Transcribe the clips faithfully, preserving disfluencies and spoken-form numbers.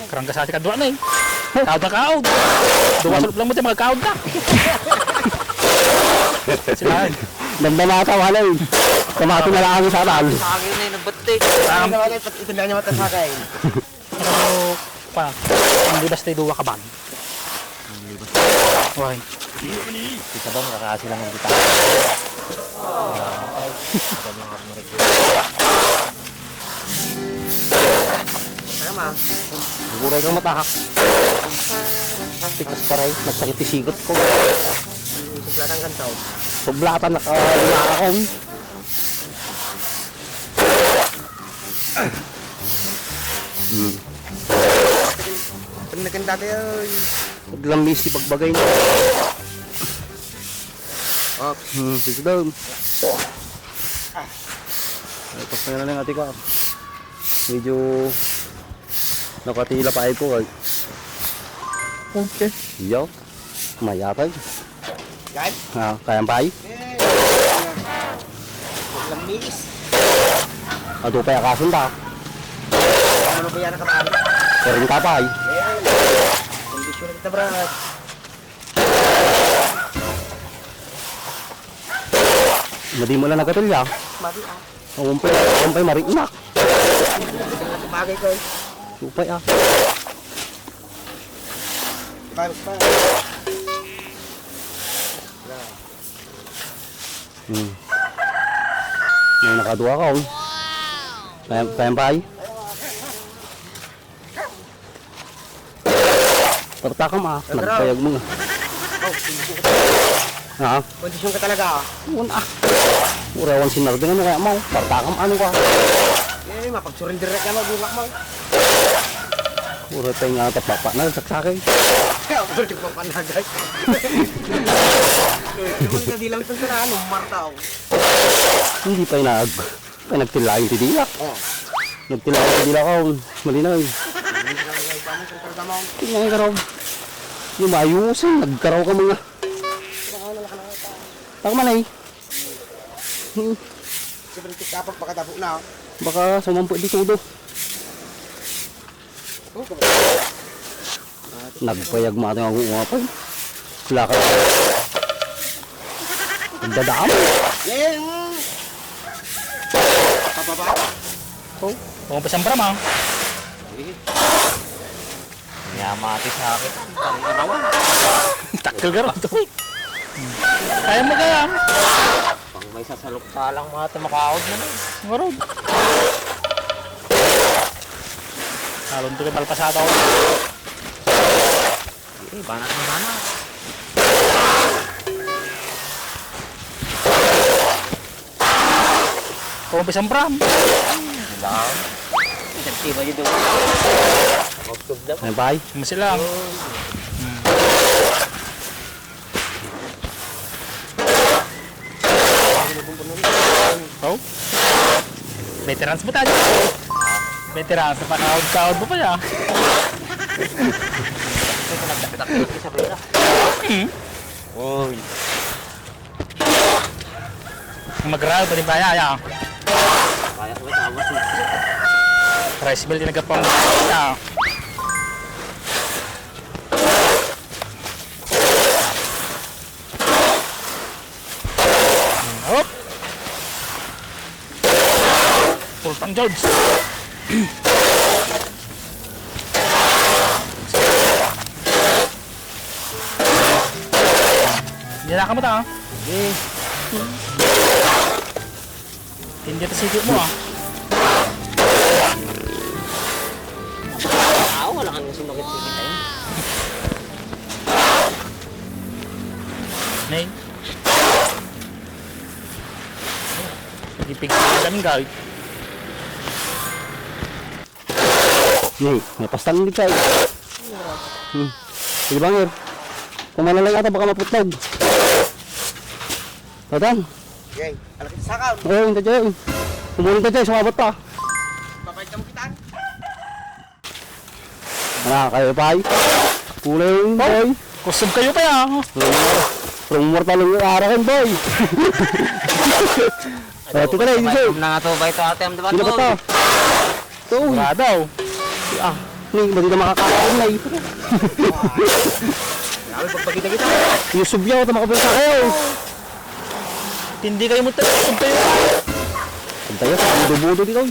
Karanggas sa kadua na eh. Kaod na kaod. Dua sa lublang mo, di makakaod na. Sila. Damdama ka, wala eh. Kamati na lang ang sabal. Sa akin na yung nagbatik. Ang Ano wala, pati ito lang yung mata sa akin. Pero, pa, hindi basta duwa ka ban. Why? Isa ba, makakasi lang ang gitara? Ano, ma? Guray kang matahak. Tikas paray, magsakit ti sigot ko. Sublatan kan tao. Sublatan, naka-, lima akong. Hmm. Pagnakan dati, ay. Paglamis ti pagbagay na. Op. Hmm, sige daw. Ay, pas na lang ate ka. Medyo nakatila pa ko, ay. Okay. Yo. Mayatag. Guys? Ah, kayam pay? Eh, lamis. Adu pay akason ta. Ano ba yan, kabahan? Karin ka pay. Eh, kondisyon kita, Brad. Madi mo lang nagatilya. Madi, ah. Ang umpay, ang umpay, marinak. Bagay ko, eh. Supay, ah. Virus pa. Hmm. May nakadua ka, oh. Kaya, kaya ba, ay? Partakam, ah. Nagpayag mo nga. Oh, ha? Kondisyon ka talaga, ah. Yun, ah. Urawan si Narding, ano kaya mo? Partakam, ano ka? Eh, mapag-surrender na kaya mo, bunga mo. Ura tayo nga, tapapa na, saksakay. Kaya, pwede pa panagay. Yung mga dilang ito na, ano, martaw. Hindi pa inag-, ay, nagtilain ti dilak. Oh. Nagtilain ti dilak, oh. Malinaw, eh. Tingnan ka raw. Yung maayusan, nagkaraw ka mga. Takman ay. Hmm. Siyempre, tikapag pagkatabo na, oh. Baka sumampo di todo. Oh, nagpayag mo ato nga gumawa pa. Lakad. Nagdadaan. Eh, mm. Pababa. Oh, oh, pasang pram, ah. Sige. Yamati sa akin. Ang arawan. Takkel ka ron to. Kaya mo kaya? Pang may sasaluksa lang mga ito, makaawag na na. Ngarod. Talon to kay palpasada ko. Eh, banat na banat. Kung pisang pram. Lang. Nagtiba dito. Magsubla pa. Ay, bay. Masi lang. Hmm. Oh? Veterans mo tayo. Veterans, napakaod-kaod mo pa niya. Hmm. Uy. Magraw pa din ba, ya, ya? Kaya ko, tama. Rice mill din nagkapang, ya. Hop! Sultan George. Dinala ka mo ta, ah. Eh. Hindi pa sige mo, ah. Ah, wala kang sumakit-sakit, eh. Nay. Ipigpigan, guys. Nay, may pastang di tayo. Hmm. Sige, bangir. Kung malalay ata, baka maputog. Tatan. Yay. Alakit sa kaon. Oo, hindi tayo. Kumunta tayo, sumabot pa. Babay ka mo kitaan. Ano, kayo pa, ay? Kulay yung boy. Kusog kayo pa, ah. Rumor talong yung arakan, boy. Ito ka na, ito. Na nga to, ba ito, ate, ang diba to? Sino ba to? Ito, uy. Wala daw. Ah. Ni, madi na makakaon na eh. Grabe, pagpakita kita. Yusuf yaw, tama ka po sa kayo. Hindi kayo mo tayo, tayo. Ang tayo, sa budo-budo dito.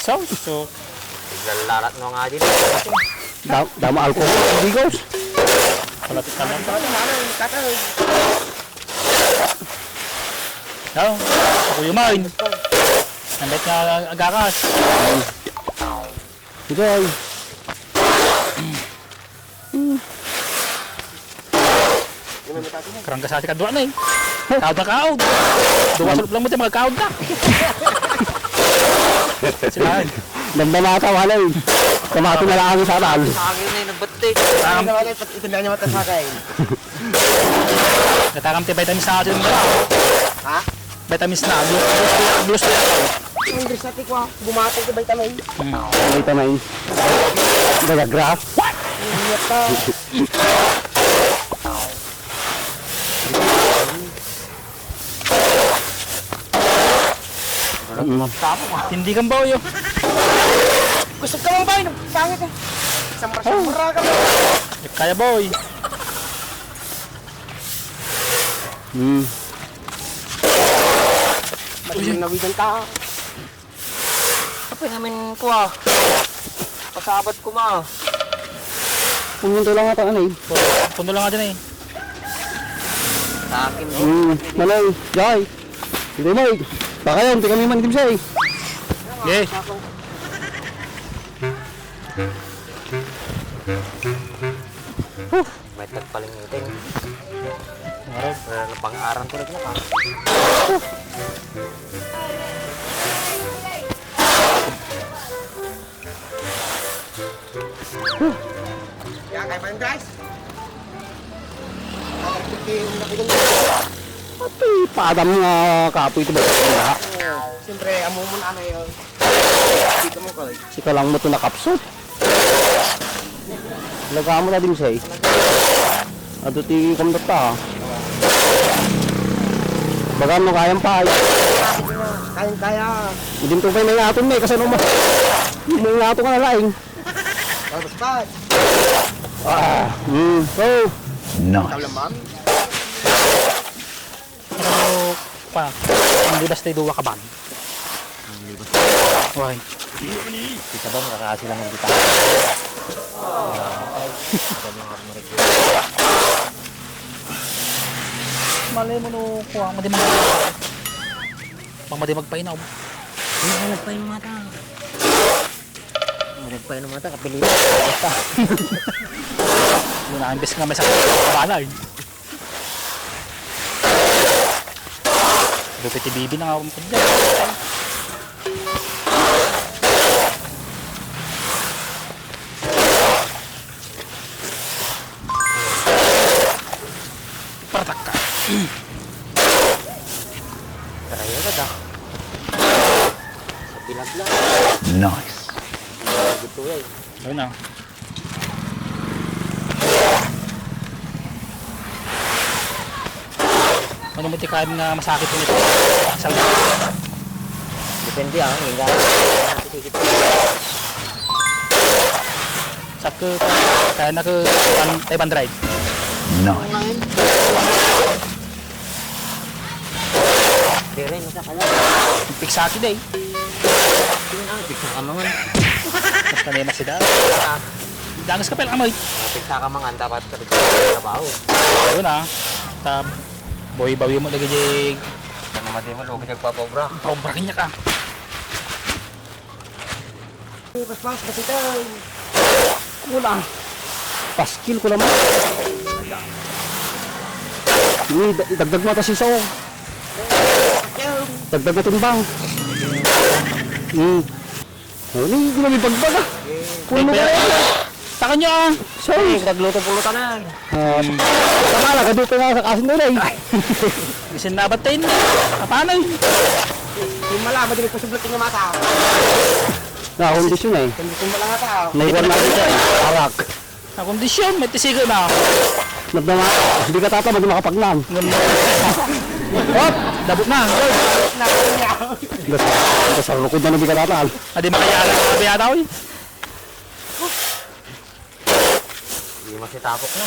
So, so. Naglalarat no nga din. Da-, dama alcohol, hindi ko. Wala sa tanong. Daw, ako yumain. Nambet nga agakas. Ikaw. Karangga sa si kadwa na eh. Kaod na kaod. Duwa sa lublang mo tayo, magkaod na. Sila. Damdama ka, wala eh. Kamato na lang ang satal. Sa akin na yung nagbatte. Ang Wala, wala, pati ito na niya mata sa akin. Katakam ti vitamins na atin ba? Ha? Vitamins na. Gusto, gusto, gusto. Ang gusto ko, ah. Bumatay ko vitamin. Hmm. Vitamin. Viagra. What? Ingat ka. Tapo ka. Hindi kang baw yun. Gusto ka mang baw yun. Pangit eh. Samra-samra ka. Kaya boy. Hmm. Madaling nawigan ka. Kapay namin kuha. Pasabat ko ma. Pumunta lang ata, ano eh. Pundo lang nga dyan eh. Sa akin eh. Hmm, Manay, Jai. Hindi mo eh. Baka yan, hindi kami man itim siya eh. Okay. Huh. May tagpalingiting. Marag. Wala na pang-arang ko rin na pa. Kaya kayo pa yun, guys? Nakapagpipirong na ko dun. Pati padam nga kapoy ito ba? Oo. Siyempre, amo mo na ano yun. Dito mo, Kaloy. Sika lang mo ito nakapsot. Laga mo na din siya eh. Ato ti kumdot ta. Bagan mo kayang pa. Kayang-kaya. Hindi mo pa may aton may kasi ano mo. May ato ka na laing. Tapos pa. Ah, mm. Oh. Nice. Ikaw naman. Pero, pa, ang libas tayo duwa ka ban. Why? Kita ba, makakasi lang ang gitara? Malay mo no, kuha, madi mag-, pang madi magpainaw. Hindi ka nagpainaw mata. Hindi nagpainaw mata, kapilitan. Basta. Muna, imbes nga may sakit sa kabala, eh. Lupit ni Bibi na nga akong pagyan. Paratak ka. Karaya ka da. Sa bilagla. Nice. Gusto yan. Ayun na. Ano mo ti kain nga masakit nito? Asal. Depende ah, yung gano'n. Sakit, kaya na ko, pan-, Taiwan drive. No. Ngayon. Dire, masa ka lang. Piksaki day. Sino ang pigsa ka mangan? Mas kanina sila. Dangas ka pala amoy. Pigsa ka mangan, dapat ka pigsa ka trabaho. Ayun ah. Tab, boy, bawi mo lagi, Jig. Ano mati mo, lugi nagpapobra. Pabra kanya ka. Paspas, basitan. Wala. Paskil ko naman. Ni, da-, dagdag mo ata si Sao. Dagdag mo timbang. Hmm. Oh, ni, di na may bagbaga. Kuno ba yan? Sa kanya, ah. Sorry. Nagluto-pulutan na. Ah, tama na, gaduto nga sa kasin nila, eh. Isin na ba't tayo na? Apano, eh? Yung malama, di nagpasublat yung mata. Nakakondisyon, eh. Kondisyon mo lang ata, ah. Naiwan na dito, eh. Arak. Nakondisyon, may tisigo na. Nabdama, hindi ka tata, hindi makapagnam. Hop! Dabut na. Gas-, gasarukod na nabi karatan. Adi makayala, sabi ata, oy. Hindi masitapok na.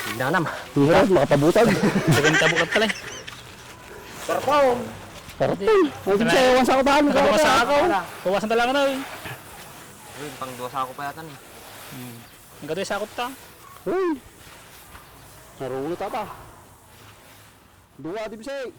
Tignan nam. Hirap, makapabutag. Sige, tabuk lang pala, eh. Karton. Karton. Ay, di siya, ewan sa ako, tahan. Ano ba sa ako? Bawasan talaga na, eh. Ayun, pang dua sako pa yata, eh. Hmm. Ang ganda yung sakot ta. Uy. Narunod ta pa. Dua, di bisa, eh.